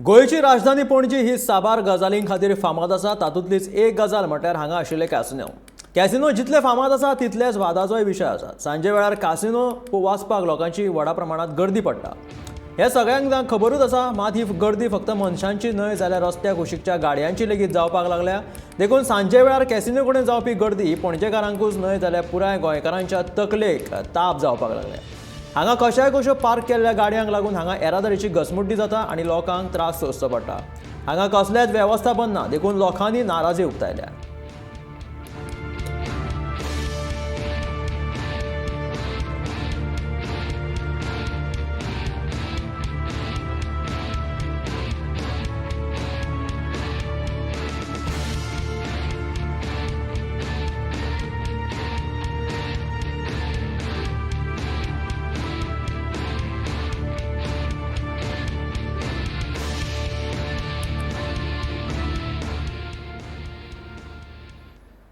गोंयची राजधानी पणजी ही साबार गजालीं खातीर फामाद आसा. तातूंतलीच एक गजाल म्हटल्यार हांगा आशिल्ले कॅसिनो. कॅसिनो जितले फामाद आसा तितलेच वादाचोय विशय आसा. सांजे वेळार कॅसिनो वचपाक लोकांची व्हडा प्रमाणांत गर्दी पडटा हे सगळ्यांक जाण खबरूच आसा. मात ही गर्दी फक्त मनशांची न्हय जाल्यार रस्त्या कुशीकच्या गाडयांची लेगीत जावपाक लागल्या. देखून सांजे वेळार कॅसिनो कडेन जावपी गर्दी ही पणजेकारांकूच न्हय जाल्यार पुराय गोंयकारांच्या तकलेक ताप जावपाक लागल्या. हांगा कशाय कश्यो पार्क केल्ल्या गाडयांक लागून हांगा येरादारीची घसमुड्डी जाता आनी लोकांक त्रास सोंसचो पडटा. हांगा कसलेंच वेवस्थापन ना, देखून लोकांनी नाराजी उक्तायल्या.